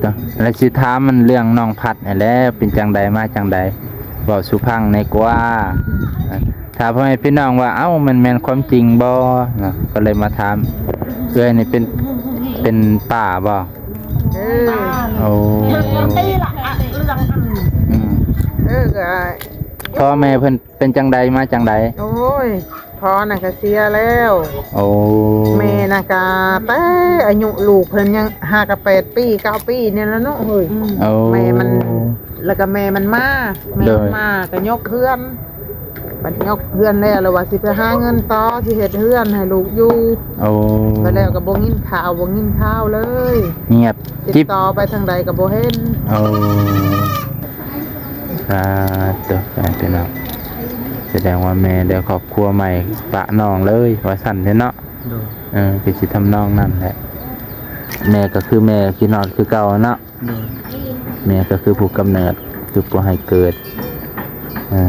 ແລ້ວຊິຖາມມັນເລື່ອງນ້ອງພັດນີ້ແຫຼະ ເປັນຈັ່ງໃດມາຈັ່ງໃດ ເວົ້າສູ່ຟັງແດ່ກວ່າ. ຖ້າພໍ່ແມ່ພີ່ນ້ອງວ່າ ເອົ້າ ມັນແມ່ນຄວາມຈິງບໍ່ເນາະ ກໍເລີຍມາຖາມ. ເອື້ອຍນີ້ເປັນ ເປັນປ້າບໍ່? ເອີ ໂອ້ ເລື່ອງອັນ ອືມ ເອີ ກໍ ພໍ່ແມ່ເພິ່ນ ເປັນຈັ່ງໃດມາຈັ່ງໃດ? ໂອ້ຍ ພໍ່ນະກະເສຍແລ້ວ. ໂອ້ ແມ່ນະກະແຕ່ອາຍຸລູກເພິ່ນຍັງຫາກະແປດປີເກົ້າປີນີ້ແຫຼະເນາະເຮີ້ຍ. ໂອ້ ແມ່ມັນ ແລ້ວກະແມ່ມັນມາ ແມ່ ໂດຍ ມາກະຍົກເຮືອນ ບັດຍົກເຮືອນແລ້ວ ແລ້ວວ່າຊິໄປຫາເງິນຕໍ່ ຊິເຮັດເຮືອນໃຫ້ລູກຢູ່. ໂອ້ ແລ້ວກະບໍ່ຍິນຂ່າວ ບໍ່ຍິນຂ່າວເລີຍ ງຽບ ຕິດຕໍ່ໄປທາງໃດກະບໍ່ເຫັນ. ໂອ້ ສາທຸ ພີ່ນ້ອງ ສະແດງວ່າແມ່ໄດ້ຄອບຄົວໃໝ່ປະນ້ອງເລີຍວ່າຊັ້ນເດເນາະ. ໂດຍ ເອີ ຄືຊິທຳນອງນັ້ນແຫຼະ ແມ່ກໍຄືແມ່ ຄິດຮອດຄືເກົ່າເນາະ. ໂດຍ ແມ່ກໍຄືຜູ້ກຳເນີດ ຄືຜູ້ໃຫ້ເກີດ. ເອີ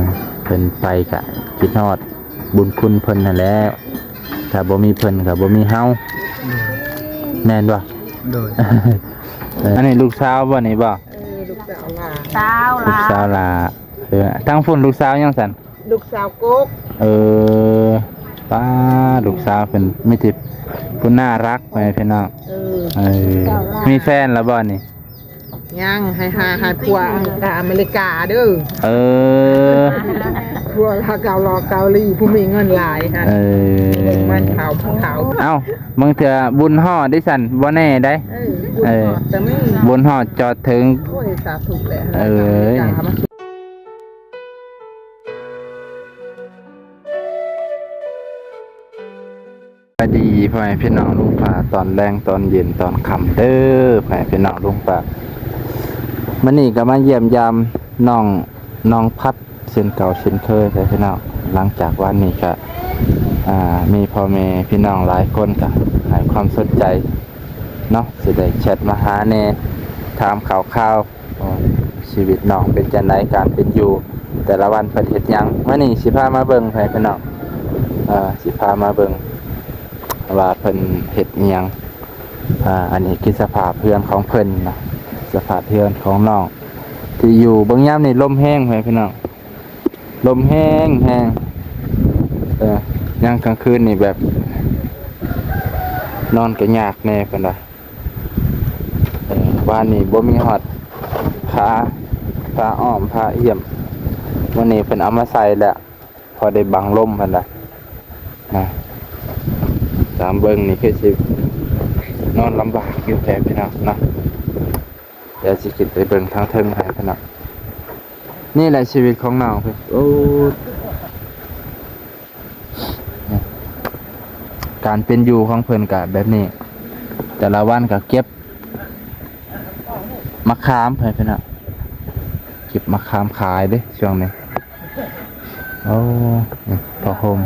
ເພິ່ນໄປກະຄິດຮອດບຸນຄຸນເພິ່ນຫັ້ນແຫຼະ ຖ້າບໍ່ມີເພິ່ນກໍບໍ່ມີເຮົາ. ໂດຍ ແມ່ນບໍ່? ໂດຍ ເອີ ອັນນີ້ລູກສາວບໍ່ນີ້ບໍ່? ເອີ ລູກສາວຫຼ້າ ສາວຫຼ້າ ລູກສາວຫຼ້າ. ເອີ ທາງພຸ້ນລູກສາວຫຍັງຊັ້ນ? ລູກສາວກົກ. ເອີ ປ້າ ລູກສາວເພິ່ນມີແຕ່ຜູ້ໜ້າຮັກ ພໍ່ແມ່ພີ່ນ້ອງ. ເອີ ເອີ ມີແຟນແລ້ວບໍ່ນີ້? ຍັງ ໃຫ້ຫາ ໃຫ້ຜົວກາອາເມລິກາເດີ. ເອີ ຜົວລາວເກົາຫຼໍ່ເກົາຫຼີ ຜູ້ມີເງິນຫຼາຍຫັ້ນ. ເອີ ເບິ່ງມັນເຂົາ ເຂົາ ເອົ້າ ບາງເທື່ອບຸນຮອດເດຊັ້ນ ບໍ່ແນ່ໃດ. ເອີ ບຸນຮອດກໍມີ ເອີ ບຸນຮອດຈອດເຖິງ. ໂອ້ຍ ສາທຸແຫຼະ. ເອີຍ ສະບາຍດີພໍ່ແມ່ພີ່ນ້ອງລຸງປ້າ ຕອນແລງ ຕອນເຢັນ ຕອນຄ່ຳເດີ ພໍ່ແມ່ພີ່ນ້ອງລຸງປ້າ. ມື້ນີ້ກໍມາຢ້ຽມຢາມນ້ອງ ນ້ອງພັດ ເຊັ່ນເກົ່າເຊັ່ນເຄີຍ ພໍ່ແມ່ພີ່ນ້ອງ. ຫຼັງຈາກວານນີ້ກໍ ອ່າ ມີພໍ່ແມ່ພີ່ນ້ອງຫຼາຍຄົນກໍໃຫ້ຄວາມສົນໃຈເນາະ ຊິໄດ້ແຊັດມາຫາແດ່ ຖາມຂ່າວຄາວ ເອີ ຊີວິດນ້ອງເປັນຈັ່ງໃດ ການເປັນຢູ່ແຕ່ລະວັນເພິ່ນເຮັດຫຍັງ. ມື້ນີ້ຊິພາມາເບິ່ງ ພໍ່ແມ່ພີ່ນ້ອງ ເອີ ຊິພາມາເບິ່ງວ່າເພິ່ນເຮັດອີ່ຫຍັງ. ອ່າ ອັນນີ້ຄືສະພາບເຮືອນຂອງເພິ່ນນະ ສະພາບເຮືອນຂອງນ້ອງທີ່ຢູ່. ເບິ່ງຍາມນີ້ລົມແຮງ ພໍ່ແມ່ພີ່ນ້ອງ ລົມແຮງແຮງ. ເອີ ຍາມກາງຄືນນີ້ແບບນອນກໍຍາກແດ່ເພິ່ນວ່າ. ເອີ ວານນີ້ບໍ່ມີຮອດຜ້າ ຜ້າອ້ອມ ຜ້າອ້ຽມ. ມື້ນີ້ເພິ່ນເອົາມາໃສ່ແລ້ວ ພໍໄດ້ບັງລົມຫັ້ນລະນະ. ຕາມເບິ່ງນີ້ຄືຊິນອນລຳບາກຢູ່ແທ້ພີ່ນ້ອງເນາະ. ດຽວຊິຂຶ້ນໄປເບິ່ງທາງເທິງໃຫ້ພີ່ນ້ອງ. ນີ້ແຫຼະຊີວິດຂອງນ້ອງເພິ່ນ. ໂອ້ ການເປັນຢູ່ຂອງເພິ່ນກະແບບນີ້ ແຕ່ລະວັນກະເກັບມະຂາມ ໃຫ້ພີ່ນ້ອງ ເກັບມະຂາມຂາຍເດ້ຊ່ວງນີ້. ໂອ້ ນີ້ຜ້າຫົ່ມ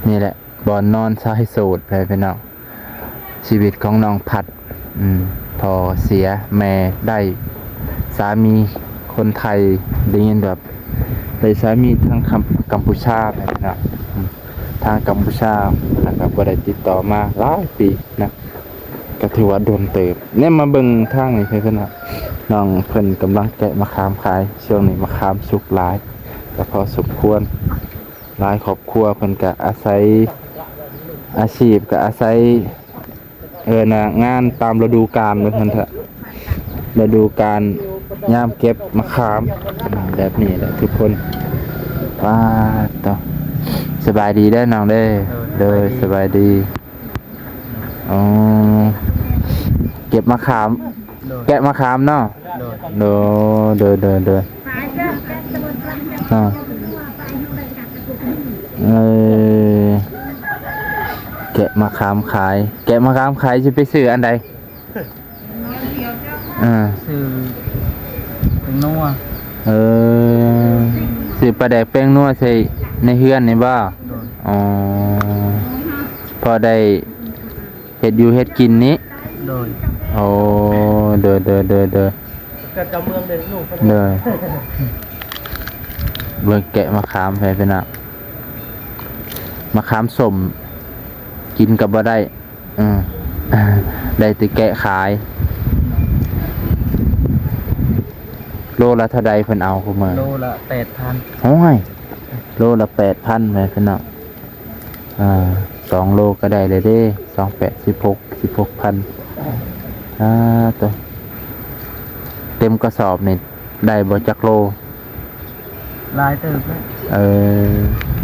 ນີ້ແຫຼະ ບ່ອນນອນຊາຍໂສດ ໃຫ້ພີ່ນ້ອງ. ຊີວິດຂອງນ້ອງພັດ ອືມ ພໍ່ເສຍແມ່ໄດ້ສາມີຄົນໄທ ໄດ້ຍິນວ່າໄດ້ສາມີທາງກຳ ກຳປູຊາ ແມ່ນເນາະ ອືມ ທາງກຳປູຊາ ແລ້ວກໍບໍ່ໄດ້ຕິດຕໍ່ມາຫຼາຍປີນະ ກໍຖືວ່າດົນເຕີບ. ແນມມາເບິ່ງທາງນີ້ ເພິ່ນວ່ານ້ອງເພິ່ນກຳລັງແກະມະຂາມຂາຍ. ຊ່ວງນີ້ມະຂາມສຸກຫຼາຍ ກໍພໍສົມຄວນ. ຫຼາຍຄອບຄົວເພິ່ນກະອາໄສ ອາຊີບກະອາໄສ ເອີ້ນວ່າງານຕາມລະດູການວ່າຊັ້ນເຖາະ ລະດູການຍາມເກັບມະຂາມ ອືມ ແບບນີ້ແຫຼະທຸກຄົນ. ປາດໂທ້ ສະບາຍດີເດີນ້ອງເດີ. ໂດຍ ໂດຍ ສະບາຍດີ. ສະບາຍດີ. ອໍ ເກັບມະຂາມ ໂດຍ ແກະມະຂາມເນາະ. ໂດຍ ໂດຍ ໂດຍ ໂດຍ ໂດຍ ເນາະ. ເອີ ແກະມະຂາມຂາຍ ແກະມະຂາມຂາຍ ຊິໄປຊື້ອັນໃດ? ເອີ ຊື້ແປ້ງນົວ. ເອີ ຊື້ປາແດກແປ້ງນົວໃສ່ໃນເຮືອນນີ້ບໍ່? ໂດຍ ອໍ ພໍໄດ້ ເຮັດຢູ່ເຮັດກິນນີ້. ໂດຍ ໂອ້ ໂດຍ ໂດຍ ໂດຍ ໂດຍ ເກີດເຈົ້າເມືອງເດ້ລູກເພິ່ນ. ໂດຍ ເບິ່ງແກະມະຂາມໃຫ້ພີ່ນ້ອງ ມະຂາມສົ້ມ ກິນກໍບໍ່ໄດ້ ເອີ ໄດ້ແຕ່ແກະຂາຍ. ໂລລະເທົ່າໃດເພິ່ນເອົາຄຸມື້? ໂລລະແປດພັນ. ໂອ້ຍ ໂລລະແປດພັນແມ່ພີ່ນ້ອງ. ອ່າ ສອງໂລກໍໄດ້ແລ້ວເດ້ ສອງແປດ ສິບຫົກ ສິບຫົກພັນ. ອ່າ ໂຕ ເຕັມກະສອບນີ້ໄດ້ບໍ່ຈັກໂລ? ຫຼາຍເຕີບແລ້ວ. ເອີ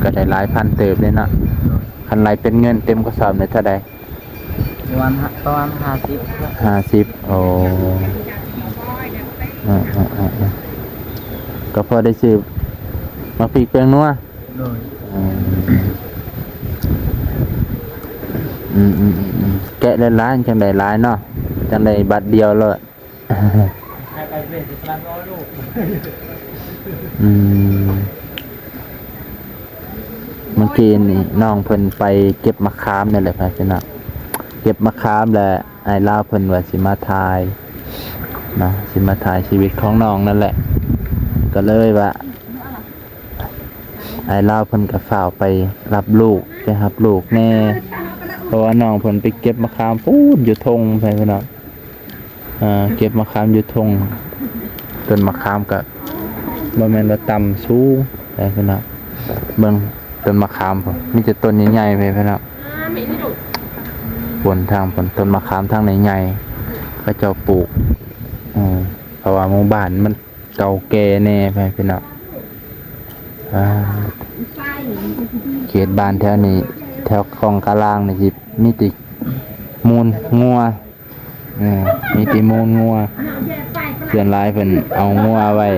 ກໍໄດ້ຫຼາຍພັນເຕີບເດ້ເນາະ. ໂດຍ. ຄັນໄລ່ເປັນເງິນເຕັມກະສອບນີ້ເທົ່າໃດ? ປະມານ ປະມານຫ້າສິບ. ຫ້າສິບ ໂອ້ ເອີໆໆໆ ກໍພໍໄດ້ຊື້ໝາກພິກແປ້ງນົວ. ໂດຍ. ອືມໆໆໆ ແກະຫຼາຍໆ ຈັ່ງໄດ້ຫຼາຍເນາະ ຈັ່ງໄດ້ບັດດຽວໂລດ. ອືມ ເມື່ອກີ້ນີ້ນ້ອງເພິ່ນໄປເກັບໝາກຂາມນີ້ແຫຼະ ພີ່ນ້ອງ. ເກັບໝາກຂາມແລ້ວ ອ້າຍລາວເພິ່ນວ່າຊິມາຖ່າຍເນາະ ຊິມາຖ່າຍຊີວິດຂອງນ້ອງນັ້ນແຫຼະ ກໍເລີຍວ່າ ອ້າຍລາວເພິ່ນກໍຟ້າວໄປຮັບລູກ ໄປຮັບລູກແດ່ ເພາະວ່ານ້ອງເພິ່ນໄປເກັບໝາກຂາມພຸ້ນຢູ່ທົ່ງ ພີ່ນ້ອງ. ເອີ ເກັບໝາກຂາມຢູ່ທົ່ງ ຕົ້ນໝາກຂາມກໍບໍ່ແມ່ນວ່າຕ່ຳສູງໃດພີ່ນ້ອງ. ເບິ່ງຕົ້ນໝາກຂາມພຸ້ນ ມີແຕ່ຕົ້ນໃຫຍ່ໆ ພີ່ນ້ອງ. ພຸ້ນທາງພຸ້ນ ຕົ້ນໝາກຂາມທາງໃຫຍ່ໆ ເຂົາເຈົ້າປູກ ເອີ ເພາະວ່າໝູ່ບ້ານມັນເກົ່າແກ່ແດ່ ພີ່ນ້ອງ. ອ່າ ເຂດບ້ານແຖວນີ້ ແຖວຄອງກະລາງນີ້ ຊິມີແຕ່ມູນງົວ ເອີ ມີແຕ່ມູນງົວ. ສ່ວນຫຼາຍເພິ່ນເອົາງົວໄວ້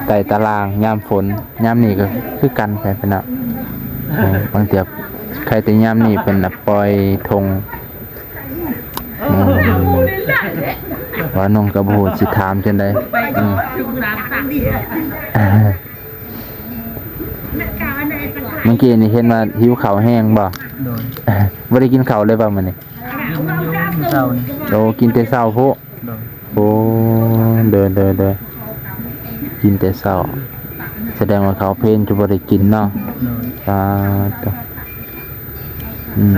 ໃຕ້ຕາລ່າງຍາມຝົນ ຍາມນີ້ກໍຄືກັນ ພີ່ນ້ອງ. ເອີ ບາງເທື່ອ ໃຄແຕ່ຍາມນີ້ເພິ່ນນະປ່ອຍທົ່ງ. ອືມ ວ່ານ້ອງກໍບໍ່ຮູ້ຊິຖາມຈັ່ງໃດ. ອືມ ເມື່ອກີ້ນີ້ເຫັນວ່າຫິວເຂົ້າແຮງບໍ່? ໂດຍ. ບໍ່ໄດ້ກິນເຂົ້າເລີຍບໍ່ມື້ນີ້? ກິນຢູ່ມື້ເຊົ້ານີ້. ໂອ້ ກິນແຕ່ເຊົ້າພຸ້ນ. ໂດຍ. ໂອ້ ໂດຍໆໆ ກິນແຕ່ເຊົ້າ ສະແດງວ່າເຂົ້າເພນຈະບໍ່ໄດ້ກິນເນາະ. ໂດຍ. ປາດໂທ້ ອືມ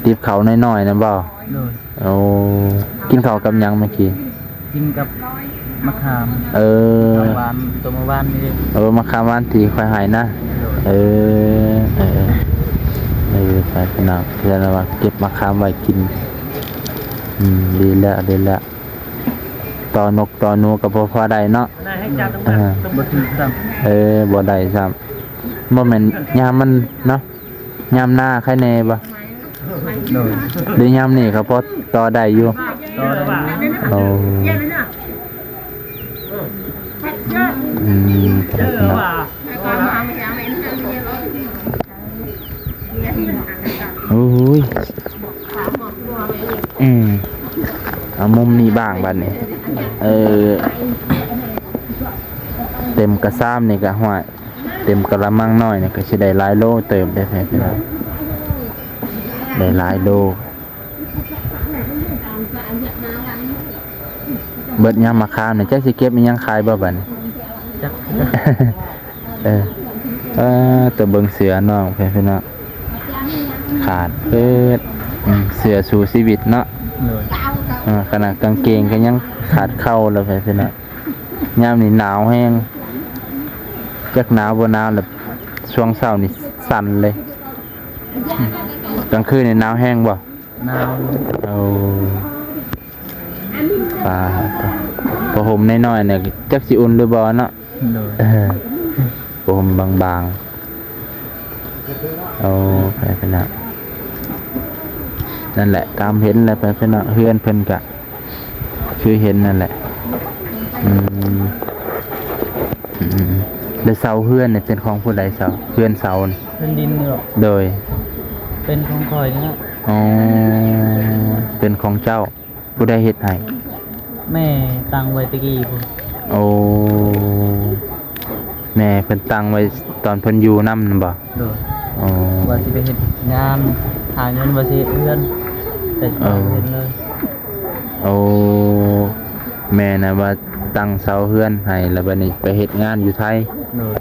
ຕິບເຂົ້ານ້ອຍໆນັ້ນບໍ່? ໂດຍ. ໂອ້ ກິນເຂົ້າກັບຫຍັງເມື່ອກີ້? ກິນກັບໝາກຂາມ. ເອີ ໝາກຂາມຫວານ ຕົວມື້ວານນີ້. ເອີ ໝາກຂາມຫວານທີ່ຂ້ອຍໃຫ້ນະ. ໂດຍ. ເອີ ເອີໆ ເອີ ໄປພີ່ນ້ອງ ເພື່ອນວ່າເກັບໝາກຂາມໄວ້ກິນ. ອືມ ດີແລ້ວ ດີແລ້ວ ຕໍ່ນົກຕໍ່ໜູກໍພໍ ພໍໄດ້ເນາະ. ເອີ ບໍ່ຖືກຊ້ຳ. ເອີ ບໍ່ໄດ້ຊ້ຳ. ບໍ່ແມ່ນຍາມມັນເນາະ ຍາມນາໃຄແດ່ບໍ່? ໂດຍ. ຫຼືຍາມນີ້ກໍພໍຕໍ່ໄດ້ຢູ່? ຕໍ່ໄດ້ຢູ່. ໂອ້ ອືມ ໂອ້ຍ ອືມ ເອົາມຸມນີ້ບ້າງບັດນີ້. ເອີ ເຕັມກະຊາມນີ້ກະ ຫ້ວຍ ເຕັມກະລະມັງນ້ອຍນີ້ກໍຊິໄດ້ຫຼາຍໂລເຕີບເດ້ ພີ່ນ້ອງ ໄດ້ຫຼາຍໂລ. ເບິດຍາມໝາກຂາມນີ້ ຈັກຊິເກັບອີ່ຫຍັງຂາຍບໍ່ບັດນີ້? ຈັກ. ເອີ ເອີ ແຕ່ເບິ່ງເສື້ອນ້ອງ ພີ່ນ້ອງ ຂາດເບີດ. ອືມ ເສື້ອສູ້ຊີວິດເນາະ. ໂດຍ. ເອີ ຂະໜາດກາງເກງກໍຍັງຂາດເຂົ່າແລ້ວ ພີ່ນ້ອງ. ຍາມນີ້ໜາວແຮງ ຈັກໜາວບໍ່ໜາວລະ ຊ່ວງເຊົ້ານີ້ສັ່ນເລີຍ. ກາງຄືນນີ້ໜາວແຮງບໍ່? ໜາວ. ໂອ້ ປາດໂທ້ ຜ້າຫົ່ມນ້ອຍໆນີ້ ຈັກຊິອຸ່ນຫຼືບໍ່ເນາະ. ໂດຍ. ເອີ ຜົມບາງໆ. ໂອ້ ໄປເພິ່ນນະ ນັ້ນແຫຼະ ຕາມເຫັນແຫຼະ ໄປເພິ່ນນະ ເຮືອນເພິ່ນກະຄືເຫັນນັ້ນແຫຼະ. ອືມ ອືມ ແລ້ວເສົາເຮືອນນີ້ເປັນຂອງຜູ້ໃດ? ເສົາ ເຮືອນເສົານີ້ ເຮືອນດິນນີ້ບໍ? ໂດຍ. ເປັນຂອງຂ້ອຍນີ້ແຫຼະ. ອໍ ເປັນຂອງເຈົ້າ. ຜູ້ໃດເຮັດໃຫ້? ແມ່ຕັ້ງໄວ້ແຕ່ກີ້ພຸ້ນ. ໂອ້ ແມ່ເພິ່ນຕັ້ງໄວ້ຕອນເພິ່ນຢູ່ນຳນັ້ນບໍ? ໂດຍ. ໂອ້ ວ່າຊິໄປເຮັດງານ ຫາເງິນວ່າຊິເຮັດເຮືອນ ແຕ່ບໍ່ເຮັດເລີຍ. ໂອ້ ແມ່ນະວ່າຕັ້ງເສົາເຮືອນໃຫ້ ແລ້ວບັດນີ້ໄປເຮັດງານຢູ່ໄທ. ໂດຍ.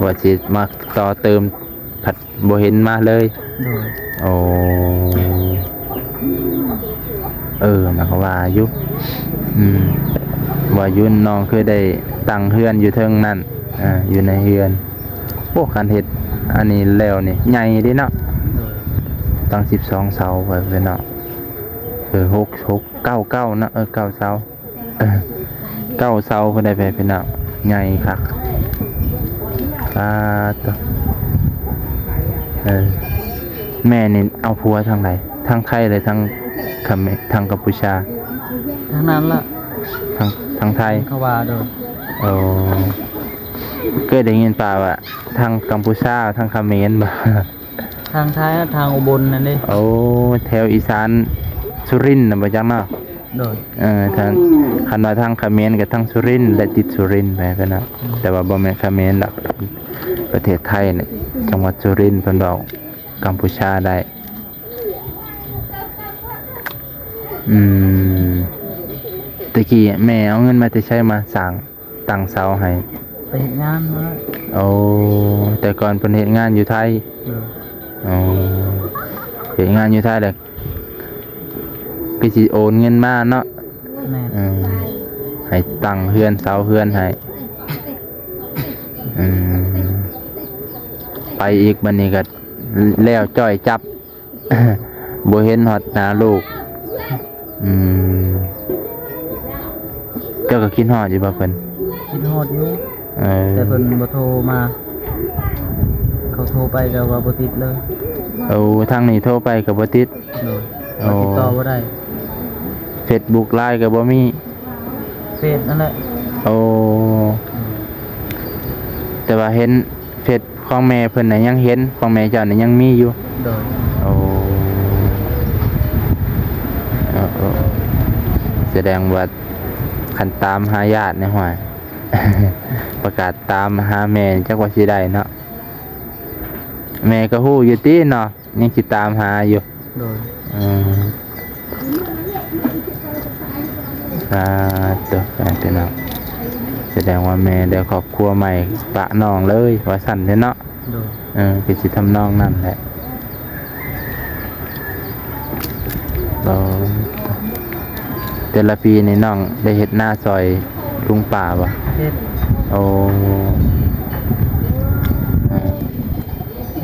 ວ່າຊິມາຕໍ່ເຕີມ ພັດບໍ່ເຫັນມາເລີຍ. ໂດຍ. ໂອ້ ເອີ ມັນກໍວ່າຢູ່ ອືມ ວ່າຢູ່ ນ້ອງເຄີຍໄດ້ຕັ້ງເຮືອນຢູ່ເທິງນັ້ນ ອ່າ ຢູ່ໃນເຮືອນ. ໂອ້ ຄັນເຮັດອັນນີ້ແລ້ວນີ້ໃຫຍ່ເດ້ເນາະ ໂດຍ ຕັ້ງສິບສອງເສົາໄປເນາະ ເອີ ຫົກ ຫົກ ເກົ້າ ເກົ້າເນາະ ເອີ ເກົ້າເສົາ ເອີ ເກົ້າເສົາພຸ້ນໄດ໋ ພີ່ນ້ອງ ໃຫຍ່ຄັກ ປາດໂທ້ ເອີ ແມ່ນີ້ເອົາຜົວທາງໃດ? ທາງໄທ ຫຼື ທາງຂະເມ ທາງກຳປູຊາ? ທາງນັ້ນລະ ທາງ ທາງໄທ ທາງເຂົາວ່າ ໂດຍ ໂອ້ ເຄີຍໄດ້ຍິນປາວ່າທາງກຳປູຊາ ທາງຂະເໝນບໍ່? ທາງໄທ ທາງອຸບົນນັ້ນເດ້ ໂອ້ ແຖວອີສານສຸລິນນະບໍ່ຈັກເນາະ ໂດຍ ເອີ ທາງ ຄັນວ່າທາງຂະເໝນກໍທາງສຸລິນ ແລະ ຕິດສຸລິນໄປພຸ້ນນະ ອືມ ແຕ່ວ່າບໍ່ແມ່ນຂະເໝນດອກ ປະເທດໄທນີ້ ຈັງຫວັດສຸລິນ ເພິ່ນເວົ້າກຳປູຊາໄດ້ ອືມ ແຕ່ກີ້ແມ່ເອົາເງິນມາແຕ່ໃສມາສ້າງ ຕັ້ງເສົາໃຫ້? ໄປເຮັດງານມາ. ໂອ້ ແຕ່ກ່ອນເພິ່ນເຮັດງານຢູ່ໄທ? ໂດຍ. ອໍ ເຮັດງານຢູ່ໄທແລ້ວ ຄືຊິໂອນເງິນມາເນາະ? ແມ່ນ. ເອີ ໃຫ້ຕັ້ງເຮືອນເສົາເຮືອນໃຫ້. ອືມ ໄປອີກບັດນີ້ກໍແລ້ວຈ້ອຍຈັບ. ບໍ່ເຫັນຮອດໜ້າລູກ. ອືມ ເຈົ້າກໍຄິດຮອດຢູ່ບໍ່ເພິ່ນ? ຄິດຮອດຢູ່ ເອີ ແຕ່ເພິ່ນບໍ່ໂທມາ. ເຂົາໂທໄປເຈົ້າກໍບໍ່ຕິດເລີຍ. ໂອ້ ທາງນີ້ໂທໄປກໍບໍ່ຕິດ. ໂດຍ. ໂອ້ ຕິດຕໍ່ບໍ່ໄດ້. ເຟສບຸກ ລາຍ ກໍບໍ່ມີ. ເຟສນັ້ນແຫຼະ. ໂອ້ ແຕ່ວ່າເຫັນເຟສຂອງແມ່ເພິ່ນນະຍັງເຫັນ ຂອງແມ່ເຈົ້ານະຍັງມີຢູ່. ໂດຍ. ໂອ້ ເອີ ເອີ ສະແດງວ່າຄັນຕາມຫາຍາດໃນຫ້ວຍ ປະກາດຕາມຫາແມ່ ຈັກວ່າຊິໄດ້ເນາະ. ແມ່ກໍຮູ້ຢູ່ຕິເນາະ. ຍັງຊິຕາມຫາຢູ່. ໂດຍ. ເອີ ອ່າ ໂຕ ພີ່ນ້ອງ ສະແດງວ່າແມ່ໄດ້ຄອບຄົວໃໝ່ປະນ້ອງເລີຍວ່າຊັ້ນເດເນາະ. ໂດຍ. ເອີ ຄືຊິທຳນອງນັ້ນແຫຼະ. ເອີ ແຕ່ລະປີນີ້ນ້ອງໄດ້ເຮັດນາຊ່ອຍລຸງປ້າບໍ່? ເຮັດ. ໂອ້ ເອີ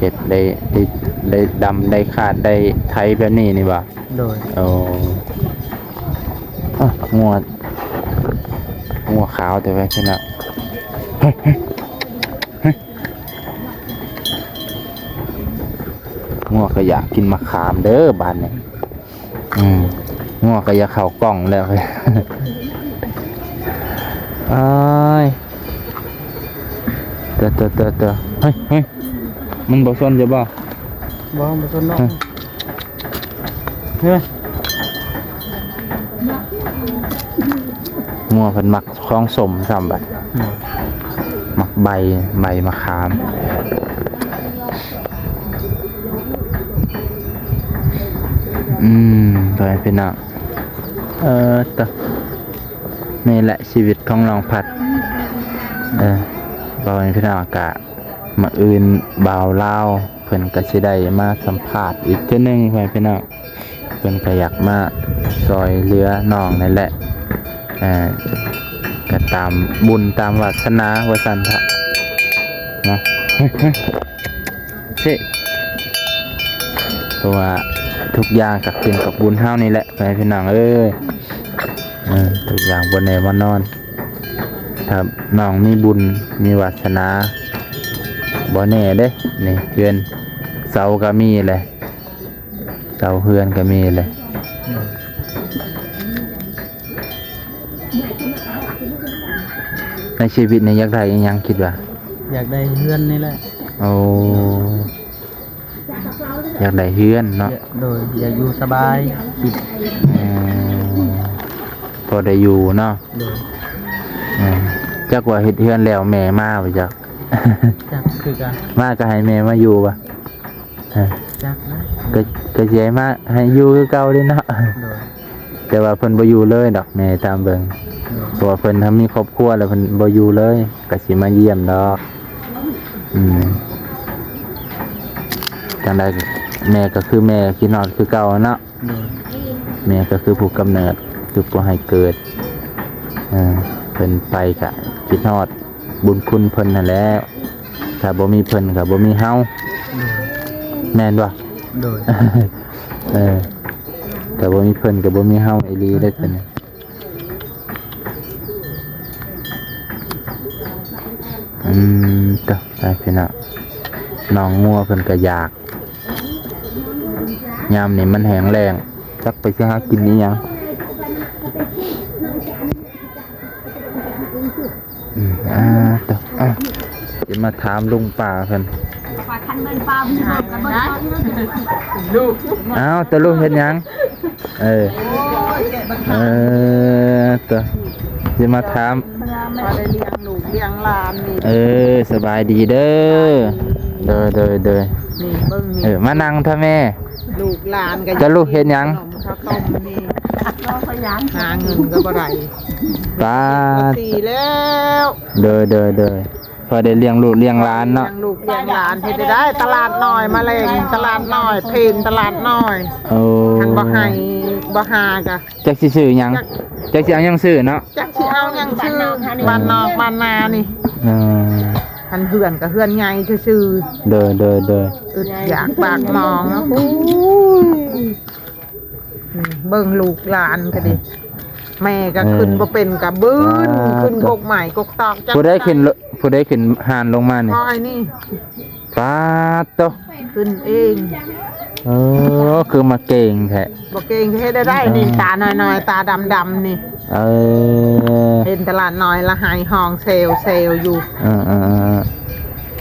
ເຮັດໄດ້ ໄດ້ ໄດ້ດຳໄດ້ຄາດໄດ້ໄຖແບບນີ້ນີ້ບໍ່? ໂດຍ. ໂອ້ ອະ ງົວ ງົວຂາວແຕ່ວ່າຊະນະ. ງົວກໍຢາກກິນໝາກຂາມເດີບາດນີ້. ອືມ ງົວກໍຢາກເຂົ້າກ້ອງແລ້ວ. ອ້າຍ ເຕີ ເຕີ ເຕີ ເຕີ ເຮີ້ຍ ເຮີ້ຍ ມັນບໍ່ຊົນເຈົ້າບໍ່? ບໍ່ ບໍ່ຊົນດອກ. ເຮີ້ຍ ງົວເພິ່ນມັກຂອງສົ້ມຊ້ຳບັດ. ອືມ ໝາກໃບ ໃບໝາກຂາມ. ອືມ ພໍ່ແມ່ພີ່ນ້ອງ ເອີ ຕະ ນີ້ແຫຼະຊີວິດຂອງນ້ອງພັດ. ເອີ ພໍ່ແມ່ພີ່ນ້ອງ ກະ ມື້ອື່ນບ່າວລາວເພິ່ນກະຊິໄດ້ມາສຳພາດອີກເທື່ອໜຶ່ງ ພໍ່ແມ່ພີ່ນ້ອງ. ເພິ່ນກໍຢາກມາຊ່ອຍເຫຼືອນ້ອງນັ້ນແຫຼະ ເອີ ກໍຕາມບຸນຕາມວາສະໜາວ່າຊັ້ນເຖາະເນາະ. ເພາະວ່າທຸກຢ່າງກໍຂຶ້ນກັບບຸນເຮົານີ້ແຫຼະ ພໍ່ແມ່ພີ່ນ້ອງເອີຍ. ເອີ ທຸກຢ່າງບໍ່ແນ່ບໍ່ນອນ ຖ້ານ້ອງມີບຸນມີວາສະໜາ ບໍ່ແນ່ເດ້ ນີ້ເຮືອນເສົາກໍມີແຫຼະ. ເຕົາເຮືອນກໍມີເລີຍ. ໃນຊີວິດນີ້ຢາກໄດ້ອີ່ຫຍັງ ຄິດວ່າ? ຢາກໄດ້ເຮືອນນີ້ແຫຼະ. ໂອ້ ຢາກໄດ້ເຮືອນເນາະ. ໂດຍ ຢາກຢູ່ສະບາຍ ຄິດ ເອີ ພໍໄດ້ຢູ່ເນາະ. ໂດຍ ເອີ ຈັກວ່າເຮັດເຮືອນແລ້ວແມ່ມາບໍ່ຈັກ. ຈັກຄືກັນ ມາກໍໃຫ້ແມ່ມາຢູ່ບໍ່? ຮະ ຈັກນະ ກໍ ກໍຊິໃຫ້ມາ ໃຫ້ຢູ່ຄືເກົ່າເດ້ເນາະ. ໂດຍ ແຕ່ວ່າເພິ່ນບໍ່ຢູ່ເລີຍດອກ ແມ່ຕາມເບິ່ງ. ໂດຍ ເພາະວ່າເພິ່ນຖ້າມີຄອບຄົວແລ້ວເພິ່ນບໍ່ຢູ່ເລີຍ ກໍຊິມາຢ້ຽມດອກ. ອືມ ຈັ່ງໃດແມ່ກໍຄືແມ່ ຄິດຮອດຄືເກົ່າເນາະ. ໂດຍ ແມ່ກໍຄືຜູ້ກຳເນີດ ຄືຜູ້ໃຫ້ເກີດ. ເອີ ເພິ່ນໄປກະຄິດຮອດບຸນຄຸນເພິ່ນຫັ້ນແຫຼະ. ຖ້າບໍ່ມີເພິ່ນກໍບໍ່ມີເຮົາ. ໂດຍ ແມ່ນບໍ່? ໂດຍ ເອີ ຖ້າບໍ່ມີເພິ່ນກໍບໍ່ມີເຮົາອີ່ຫຼີເດ້. ອືມ ຕະ ຕາຍພີ່ນ້ອງ ນ້ອງງົວເພິ່ນກໍຢາກ. ຍາມນີ້ມັນແຫ້ງແລ້ງ ຈັກໄປຊິຫາກິນອີ່ຫຍັງ. ອືມ ອ່າ ຕະ ອ່າ ຊິມາຖາມລຸງປ້າເພິ່ນ. ອ້າວ ຕະລຸເຮັດຫຍັງ? ເອີ ເອີ ຕະ ຊິມາຖາມ ພໍໄດ້ລ້ຽງລູກລ້ຽງຫຼານນີ້. ເອີ ສະບາຍດີເດີ. ໂດຍ ໂດຍ ໂດຍ. ນີ້ເບິ່ງນີ້ ເອີ ມານັ່ງເຖາະແມ່. ລູກຫຼານກໍ ຕະລຸເຮັດຫຍັງ? ຂະໜົມເຂົ້າຕົ້ມນີ້ ຫາເງິນກໍບໍ່ໄດ້. ປາດ ສີ່ແລ້ວ. ໂດຍ ໂດຍ ໂດຍ. ພໍໄດ້ລ້ຽງລູກລ້ຽງຫຼານເນາະ. ລ້ຽງລູກລ້ຽງຫຼານເຮັດໄດ້. ຕະຫຼາດນ້ອຍມາແລງ ຕະຫຼາດນ້ອຍ ເພນຕະຫຼາດນ້ອຍ. ໂອ້ ຄັນບໍ່ໃຫ້ ບໍ່ຫາກະ ຈັກຊິຊື້ຫຍັງ ຈັກຊິເອົາຫຍັງຊື້ເນາະ. ຈັກຊິເອົາຫຍັງຊື້ ບ້ານນອກບ້ານນານີ້. ເອີ ຄັນເຮືອນກໍເຮືອນໃຫຍ່ຊື່ໆ. ໂດຍ ໂດຍ ໂດຍ. ອຶດຢາກປາກໝອງ. ໂອ້ຍ ເບິ່ງລູກຫຼານກໍດີ ແມ່ກໍ ເອີ ຂຶ້ນບໍ່ເປັນ ກໍບືນ ອ່າ ຂຶ້ນກົກໄມ້ກົກຕອກ. ຜູ້ໃດຂຶ້ນ ຜູ້ໃດຂຶ້ນຮ່ານລົງມານີ້? ຂ້ອຍນີ້. ປາດໂຕ ຂຶ້ນເອງ. ເອີ ຄືມາເກັ່ງແທ້. ບໍ່ເກັ່ງເຮັດໄດ້. ເອີ ນີ້ຕານ້ອຍໆ ຕາດຳໆນີ້. ເອີ ເຫັນຕະຫຼາດນ້ອຍລະໄຫ້ຮ້ອງແຊວໆຢູ່. ເອີໆ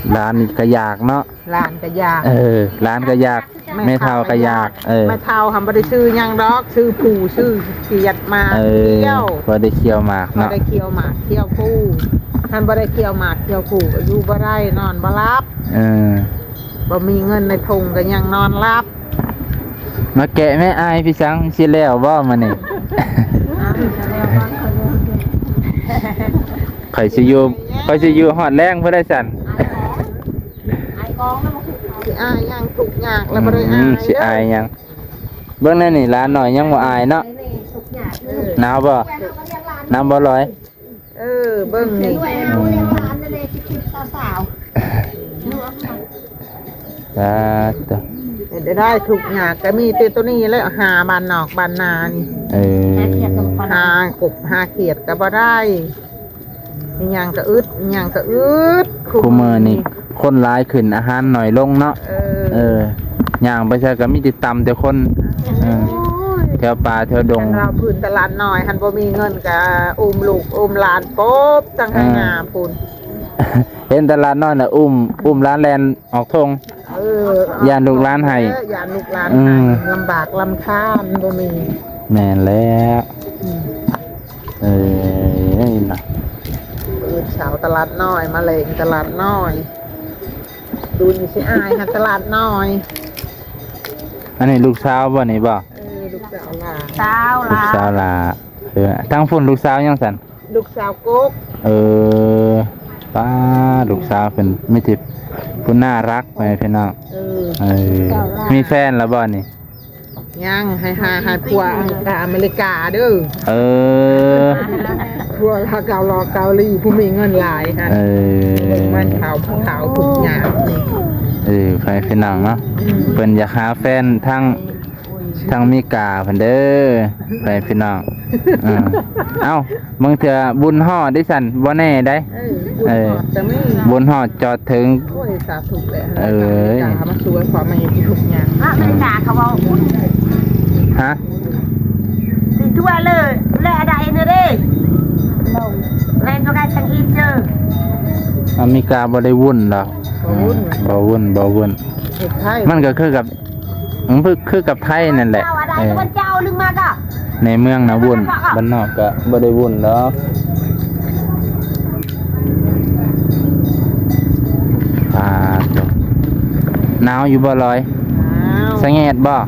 ໆ ຫຼານນີ້ກໍຢາກເນາະ. ຫຼານກໍຢາກ. ເອີ ຫຼານກໍຢາກ ແມ່ເຖົ້າກໍຢາກ. ເອີ ແມ່ເຖົ້າຫັ້ນບໍ່ໄດ້ຊື້ຫຍັງດອກ ຊື້ພູ ຊື້ຂຽດໝາກ. ເອີ ຂ້ຽວ ພໍໄດ້ຂ້ຽວໝາກເນາະ. ພໍໄດ້ຂ້ຽວໝາກຂ້ຽວພູ. ຄັນບໍ່ໄດ້ຂ້ຽວໝາກຂ້ຽວພູກໍຢູ່ບໍ່ໄດ້ ນອນບໍ່ຫຼັບ. ເອີ ບໍ່ມີເງິນໃນຖົງກໍຍັງນອນຫຼັບ. ມາແກະແມ່ ອາຍ ພີ່ສັງ ຊິແລ້ວບໍ່ມື້ນີ້? ຂ້ອຍຊິຢູ່ ຂ້ອຍຊິຢູ່ຮອດແລງພຸ້ນໃດຊັ້ນ. ຊິອາຍຫຍັງ ທຸກຍາກແລ້ວບໍ່ໄດ້ອາຍ. ອືມ ຊິອາຍຫຍັງ? ເບິ່ງແນວນີ້ ຫຼານນ້ອຍຍັງບໍ່ອາຍເນາະ. ເອີ ໜາວບໍ່? ໜາວບໍ່ລອຍ? ເອີ ເບິ່ງນີ້ ອືມ ສາວໆ ເຮັດໄດ້ ທຸກຍາກກໍມີແຕ່ໂຕນີ້ແຫຼະ ຫາບ້ານນອກບ້ານນານີ້. ເອີ ຫາກົບຫາຂຽດກໍບໍ່ໄດ້. ອີຫຍັງກໍອຶດ ອີຫຍັງກໍອຶດ. ຄູ່ມື້ນີ້ຄົນຫຼາຍຂຶ້ນ ອາຫານໜ້ອຍລົງເນາະ. ເອີ ເອີ ຍ່າງໄປໃສກໍມີແຕ່ຕ່ຳແຕ່ຄົນ. ເອີ ໂອ້ຍ ແຖວປ່າແຖວດົງ ຄັນວ່າພື້ນຕະຫຼາດນ້ອຍຫັ້ນບໍ່ມີເງິນກໍອຸ້ມລູກອຸ້ມຫຼານປົບຕັ້ງໃຫ້ ເອີ ຫຍ້າພຸ້ນ. ເຫັນຕະຫຼາດນ້ອຍນະ ອຸ້ມ ອຸ້ມຫຼານແລ່ນອອກທົ່ງ. ເອີ ຢ້ານລູກຫຼານໄຫ້ ຢ້ານລູກຫຼານ ອືມ ໄຫ້ ລຳບາກລຳຄານບໍ່ມີ. ແມ່ນແລ້ວ ອືມ ເອີຍນະ ມື້ເຊົ້າຕະຫຼາດນ້ອຍ ມາແລງຕະຫຼາດນ້ອຍ. ດູນີ້ຊິອາຍຫາຕະຫຼາດນ້ອຍ. ອັນນີ້ລູກສາວບໍ່ນີ້ບໍ່? ເອີ ລູກສາວຫຼ້າ ສາວຫຼ້າ ລູກສາວຫຼ້າ. ເອີ ທາງພຸ້ນລູກສາວຫຍັງຊັ້ນ? ລູກສາວກົກ. ເອີ ປ້າ ລູກສາວເພິ່ນມີແຕ່ຜູ້ໜ້າຮັກ ພໍ່ແມ່ພີ່ນ້ອງ. ເອີ ເອີ ມີແຟນແລ້ວບໍ່ນີ້? ຍັງ ໃຫ້ຫາ ໃຫ້ຜົວອັງກາ ອາເມລິກາເດີ. ເອີ ຜົວລາວເກົາຫຼໍ່ເກົາຫຼີ ຜູ້ມີເງິນຫຼາຍຫັ້ນ. ເອີ ເບິ່ງມັນເຂົາ ຜູ້ເຖົ້າທຸກຍາກນີ້. ເອີ ພໍ່ແມ່ພີ່ນ້ອງເນາະ ອືມ ເພິ່ນຢາກຫາແຟນທາງ ທາງເມກາເພິ່ນເດີ ພໍ່ແມ່ພີ່ນ້ອງ. ເອີ ເອົ້າ ບາງເທື່ອບຸນຮອດເດ້ຊັ້ນ ບໍ່ແນ່ໃດ. ເອີ ເອີ ບຸນຮອດຈອດເຖິງ. ໂອ້ຍ ສາທຸແຫຼະ. ເອີ ມາຊ່ວຍພໍ່ແມ່ທີ່ທຸກຍາກ. ອາເມລິກາເຂົາເວົ້າ ຮະ? ຕິດຕົວເລີຍ ແລະໄດ້ນະເດ້ ແລະບໍ່ໄດ້ສັງອີເຈີ. ອາເມລິກາບໍ່ໄດ້ວຸ້ນດອກ. ບໍ່ວຸ້ນ ເອີ ບໍ່ວຸ້ນ ບໍ່ວຸ້ນ. ເຮັດໄທ ມັນກໍຄືກັບ ມັນຄື ຄືກັບໄທນັ້ນແຫຼະ. ເຈົ້າອາໄດ ເອີ ເຈົ້າລຶງມາກໍ ໃນເມືອງນະວຸ້ນ ບ້ານນອກກໍບໍ່ໄດ້ວຸ້ນດອກ. ອ່າ ໜາວຢູ່ບໍ່ລອຍ? ໜາວ ສະແງດບໍ່?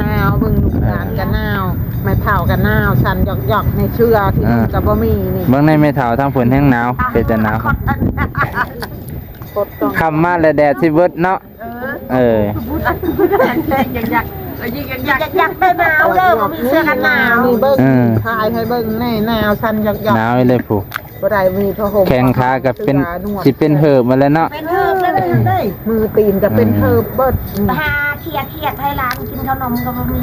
ໜາວ ເບິ່ງລູກຫຼານກໍໜາວ ແມ່ເຖົ້າກໍໜາວ ສັ່ນຢອກໆ ໃນເສື້ອທີ່ ອ່າ ກໍບໍ່ມີນີ້. ເບິ່ງໃນແມ່ເຖົ້າທາງພຸ້ນແຮ່ງໜາວ ເປັນຕາໜາວ. ຄ່ຳມາແລ້ວແດດຊິເບິດເນາະ. ເອີ ເອີ ຢາກ ຢາກ ຢາກໄດ້ໜາວເດີ ບໍ່ມີເສື້ອກັນໜາວ ນີ້ເບິ່ງ ເອີ ຖ່າຍໃຫ້ເບິ່ງແນ່ ໜາວສັ່ນຢາກໆ ໜາວອີ່ຫຼີພຸ້ນ ບໍ່ໄດ້ມີຜ້າຫົ່ມ ແຂ້ງຂາກໍເປັນ ຊິເປັນເຫີບໝົດແລ້ວເນາະ ເປັນເຫີບແລ້ວເດີ ມືຕີນກໍເປັນເຫີບເບິດ ຫາຂຽກໆ ໃຫ້ຫຼານກິນເຂົ້າໜົມກໍບໍ່ມີ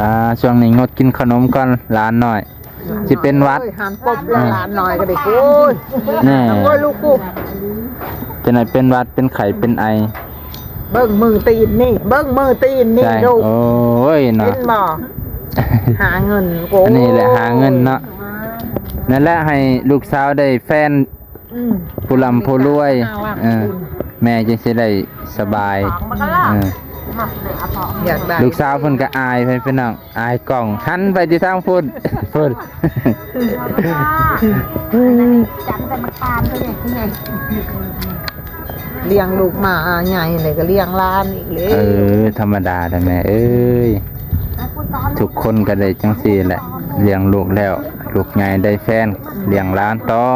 ອ່າ ຊ່ວງນີ້ງົດກິນເຂົ້າໜົມກ່ອນ ຫຼານນ້ອຍ ຊິເປັນຫວັດ ໂອ້ຍ ຫ້າມປົບແລ້ວ ອ່າ ຫຼານນ້ອຍກໍໄດ້ ໂອ້ຍ ແນ່ ໂອ້ຍ ລູກກູ ຈະໄດ້ເປັນຫວັດ ເປັນໄຂ້ ເປັນໄອ ເບິ່ງມືຕີນນີ້ ເບິ່ງມືຕີນນີ້ ໃຊ່ ລູກ ໂອ້ຍເນາະ ເຫັນບໍ່ ຫາເງິນ ໂອ້ຍ ອັນນີ້ແຫຼະຫາເງິນເນາະ ນັ້ນແຫຼະ ໃຫ້ລູກສາວໄດ້ແຟນ ອືມ ຜູ້ລ່ຳຜູ້ລວຍ ເອີ ແມ່ຈຶ່ງຊິໄດ້ສະບາຍ ເອີ ຢາກໄດ້ ລູກສາວເພິ່ນກໍອາຍ ເພິ່ນ ພີ່ນ້ອງ ອາຍກ້ອງ ຫັນໄປທີ່ທາງພຸ້ນ ພຸ້ນ ຈັນແຕ່ມັນຕານເທົ່າໃດເທົ່າໃດ ລ້ຽງລູກມາໃຫຍ່ແລ້ວກໍລ້ຽງຫຼານອີກເລີຍ ເອີ ທຳມະດາແຫຼະແມ່ເອີຍ ທຸກຄົນກໍໄດ້ຈັ່ງຊີ້ແຫຼະ ລ້ຽງລູກແລ້ວ ລູກໃຫຍ່ໄດ້ແຟນ ລ້ຽງຫຼານຕໍ່.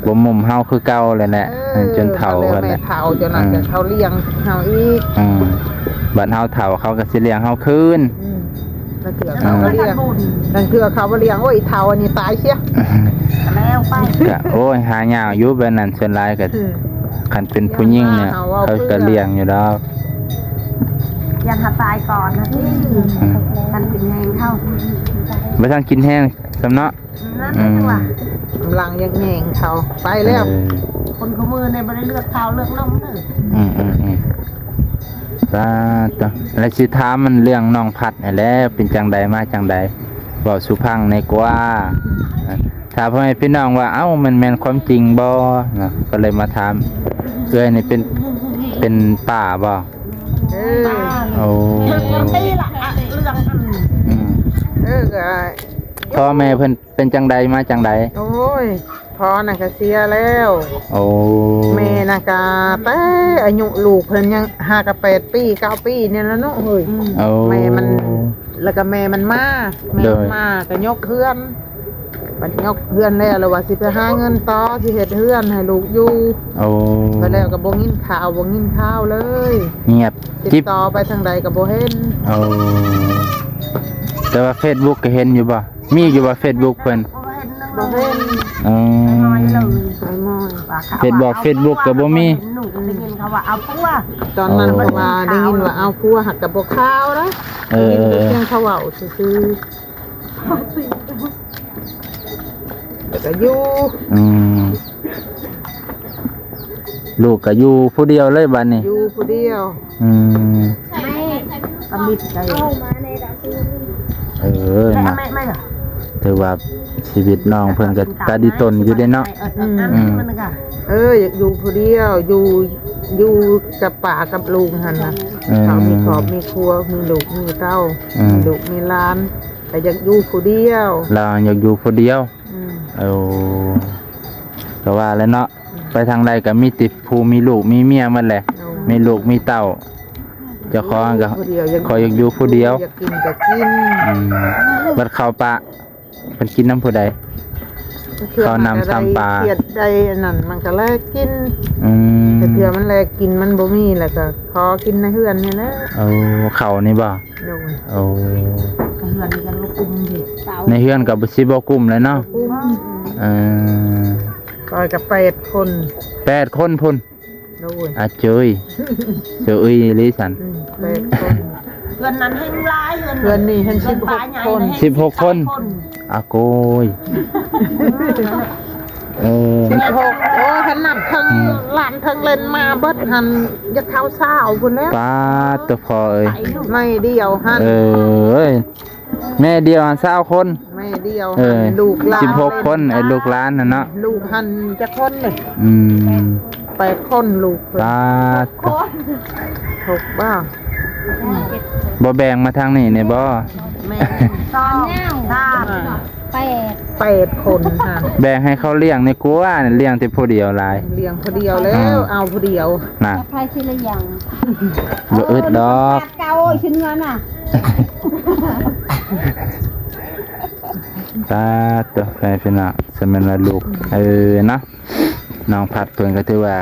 ບໍ່ໝຸ່ມເຮົາຄືເກົ່າແລ້ວແຫຼະ ເອີ ຈົນເຖົ້າ ແລ້ວແມ່ເຖົ້າ ຈົນນັ້ນ ເອີ ເຂົາລ້ຽງເຮົາອີກ ອືມ ບັດເຮົາເຖົ້າເຂົາກໍຊິລ້ຽງເຮົາຄືນ ອືມ ລາງເທື່ອເຂົາກໍລ້ຽງ ອືມ ລາງເທື່ອເຂົາບໍ່ລ້ຽງ ໂອ້ຍ ເຖົ້າອັນນີ້ຕາຍເສຍ ກໍແລ້ວໄປ ກໍ ໂອ້ຍ ຫາຍາກຢູ່ແບບນັ້ນ ສ່ວນຫຼາຍກໍ ອືມ ຄັນເປັນຜູ້ຍິງນີ້ ເຂົາກໍລ້ຽງຢູ່ດອກ ຢ້ານເຮົາຕາຍກ່ອນນະຕິ ອືມ ຄັນກິນແຮງເຂົາ ບໍ່ທັນກິນແຮງຊ້ຳເນາະ ນັ້ນແຫຼະ ອືມ ຈັງຫວະ ກຳລັງຍັງແຍງເຂົາ ໄປແລ້ວ ເອີ ຄົນຄູ່ມື້ນີ້ບໍ່ໄດ້ເລືອກເຂົ້າເລືອກໜົມເດີ ອືມໆໆ ສາທຸ ແລ້ວຊິຖາມມັນເລື່ອງນ້ອງພັດຫັ້ນແຫຼະ ເປັນຈັ່ງໃດມາຈັ່ງໃດ ເວົ້າສູ່ຟັງແດ່ກວ່າ ຖ້າພໍ່ແມ່ພີ່ນ້ອງວ່າ ເອົ້າ ມັນແມ່ນຄວາມຈິງບໍ່ເນາະ ກໍເລີຍມາຖາມ ເອື້ອຍນີ້ເປັນ ເປັນປ້າບໍ່? ເອີ ໂອ້ ເລື່ອງ ອືມ ເອີ ກໍ ພໍ່ແມ່ເພິ່ນ ເປັນຈັ່ງໃດມາຈັ່ງໃດ? ໂອ້ຍ ພໍ່ນະກະເສຍແລ້ວ ໂອ້ ແມ່ນະກະແຕ່ອາຍຸລູກເພິ່ນຍັງຫາກະແປດປີເກົ້າປີນີ້ລະເນາະເຮີ້ຍ ໂອ້ ແມ່ມັນ ລະກະແມ່ມັນມາ ແມ່ມັນມາກະຍົກເຮືອນ ບັດຍົກເຮືອນແລ້ວລະວ່າຊິໄປຫາເງິນຕໍ່ ຊິເຮັດເຮືອນໃຫ້ລູກຢູ່ ໂອ້ ບັດແລ້ວກະບໍ່ຍິນຂ່າວ ບໍ່ຍິນຂ່າວເລີຍ ງຽບ ຕິດຕໍ່ໄປທາງໃດກະບໍ່ເຫັນ ໂອ້ ແຕ່ວ່າເຟສບຸກກະເຫັນຢູ່ບໍ່? ມີຢູ່ບໍ່ເຟສບຸກເພິ່ນ? ບໍ່ເຫັນ ບໍ່ເຫັນ ອືມ ເຟສບຸກ ເຟສບຸກກໍບໍ່ມີ ໄດ້ຍິນເຂົາວ່າເອົາຜົວ ຕອນນັ້ນເພິ່ນວ່າໄດ້ຍິນວ່າເອົາຜົວ ຫາກກໍບໍ່ຂ່າວເດ້ ເອີ ໄດ້ຍິນແຕ່ສຽງເຂົາເວົ້າຊື່ໆ ແລ້ວກໍຢູ່ ອືມ ລູກກໍຢູ່ຜູ້ດຽວເລີຍບາດນີ້ ຢູ່ຜູ້ດຽວ ອືມ ແມ່ກໍມິດໄດ້ ເອີ ນະ ແມ່ ແມ່ ຖືວ່າຊີວິດນ້ອງເພິ່ນກໍຕາດີຕົນຢູ່ເດ້ເນາະ ອືມ ອືມ ເອີ ຢາກຢູ່ຜູ້ດຽວ ຢູ່ ຢູ່ກັບປ້າກັບລຸງຫັ້ນນະ ເອີ ເຂົາມີຄອບມີຄົວ ມີລູກມີເຕົ້າ ອືມ ມີລູກມີຫຼານ ກໍຢາກຢູ່ຜູ້ດຽວ ລາວຢາກຢູ່ຜູ້ດຽວ ອືມ ໂອ້ ກໍວ່າແຫຼະເນາະ ໄປທາງໃດກໍມີແຕ່ຜູ້ມີລູກມີເມຍໝົດແຫຼະ ໂດຍ ມີລູກມີເຕົ້າ ເຈົ້າຂອງກໍ ຢູ່ຜູ້ດຽວ ຢາກ ຂໍຢາກຢູ່ຜູ້ດຽວ ຢາກກິນກໍກິນ ອືມ ບັດເຂົ້າປະ ເພິ່ນກິນນຳຜູ້ໃດ? ເຂົ້ານ້ຳຊຳປາ ຄຽດໄດ້ອັນນັ້ນມັນກໍແລກກິນ ອືມ ແຕ່ເທື່ອມັນແລກກິນມັນບໍ່ມີ ແລ້ວກໍຂໍກິນໃນເຮືອນນີ້ແຫຼະ ໂອ້ ເຂົ້ານີ້ບໍ່? ໂດຍ ໂອ້ ໃນເຮືອນນີ້ກໍບໍ່ກຸມເດ ໃນເຮືອນກໍຊິບໍ່ກຸມແລ້ວເນາະ ບໍ່ກຸມ ເອີ ຂ້ອຍກໍແປດຄົນ ແປດຄົນພຸ້ນ ໂດຍ ອາເຈີຍ ເຈີຍອີ່ຫຼີຊັ້ນ ອືມ ແປດຄົນ ເຮືອນນັ້ນແຮ່ງຫຼາຍ ເຮືອນ ເຮືອນນີ້ແຮ່ງສິບຫົກຄົນ ສິບຫົກຄົນ ອາໂກຍ ເອີ ສິບຫົກ ໂອ້ຍ ຄັນນັບທັງ ອືມ ຫຼານທັງເລັນມາເບິດຫັ້ນ ຢາກເຂົ້າຊາວພຸ້ນແລ້ວ ປາດໂຕພໍ່ເອີຍ ແມ່ດຽວຫັ້ນ ເອີຍ ແມ່ດຽວຫັ້ນຊາວຄົນ ແມ່ດຽວ ເອີ ຫັ້ນ ລູກຫຼານສິບຫົກຄົນ ເອີ ລູກຫຼານຫັ້ນເນາະ ລູກຫັ້ນຈັກຄົນນີ້? ອືມ ແປດຄົນລູກ ປາດໂຕ ຫົກບໍ່? ບໍ່ແບ່ງມາທາງນີ້ແນ່ບໍ່? ແມ່ນ ສອງ ສາມ ແປດ ແປດຄົນຫັ້ນ ແບ່ງໃຫ້ເຂົາລ້ຽງແນ່ກວ່າ ລ້ຽງແຕ່ຜູ້ດຽວຫຼາຍ ລ້ຽງຜູ້ດຽວແລ້ວ ອືມ ເອົາຜູ້ດຽວ ນະ ໃຜຊິລ້ຽງ ບໍ່ອຶດດອກ ເກົ່າຊິເມືອນະ ສາທຸ ໃຫ້ພີ່ນ້ອງ ສະແມ່ນວ່າລູກ ເອີ ເນາະ ນ້ອງພັດເພິ່ນກໍຖືວ່າ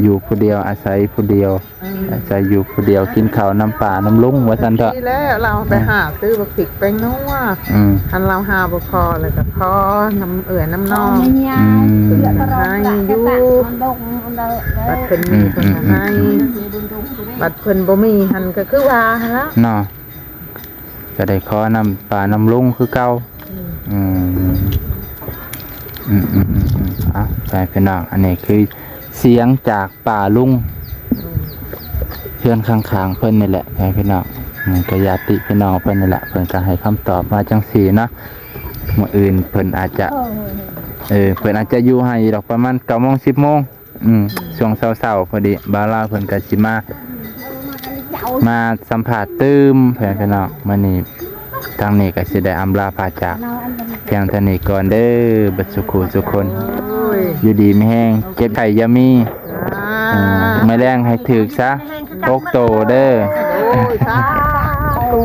ຢູ່ຜູ້ດຽວ ອາໄສຜູ້ດຽວ ອືມ ອາໄສຢູ່ຜູ້ດຽວ ກິນເຂົ້ານຳປ້ານຳລຸງວ່າຊັ້ນເຖາະ. ດີແລ້ວ ລາວໄປຫາຊື້ບັກພິກແປ້ງນົວ ອືມ ຄັນລາວຫາບໍ່ພໍແລ້ວກໍຂໍນຳເອື້ອຍນຳນ້ອງ ອືມ ເພິ່ນກໍໃຫ້ຢູ່ ບັດເພິ່ນມີ ອືມ ເພິ່ນກໍໃຫ້ ອືມ ບັດເພິ່ນບໍ່ມີຫັ້ນກໍຄືວ່າຫັ້ນລະເນາະ. ກໍໄດ້ຂໍນຳປ້ານຳລຸງຄືເກົ່າ. ອືມ ອືມ ອືມ ອືມ ອືມ ເອົາ ໃຊ່ພີ່ນ້ອງ ອັນນີ້ຄືສຽງຈາກປ້າລຸງ ອືມ ເຮືອນຂ້າງໆເພິ່ນນີ້ແຫຼະ ໃຊ່ພີ່ນ້ອງ. ອືມ ກໍຍາດຕິພີ່ນ້ອງເພິ່ນນີ້ແຫຼະ ເພິ່ນກໍໃຫ້ຄຳຕອບມາຈັ່ງຊີ້ເນາະ. ມື້ອື່ນເພິ່ນອາດຈະ ເອີ ເພິ່ນອາດຈະຢູ່ໃຫ້ດອກ ປະມານເກົ້າໂມງ ສິບໂມງ. ອືມ ອືມ ຊ່ວງເຊົ້າໆ ພໍດີບ່າວລາວເພິ່ນກໍຊິມາ ມາສຳພາດຕື່ມ ເພື່ອນພີ່ນ້ອງ. ມື້ນີ້ທາງນີ້ກໍຊິໄດ້ອຳລາພາຈາກພຽງເທົ່ານີ້ກ່ອນເດີ ເບິດສູ່ຄູ່ສູ່ຄົນ. ໂອ້ຍ ຢູ່ດີມີແຮງ ເຈັບໄຂ້ຢ່າມີ. ສາທຸ ອືມ ມື້ແລງໃຫ້ຖືກຊະ ຫົກໂຕເດີ. ໂອ້ຍ ສາທຸ.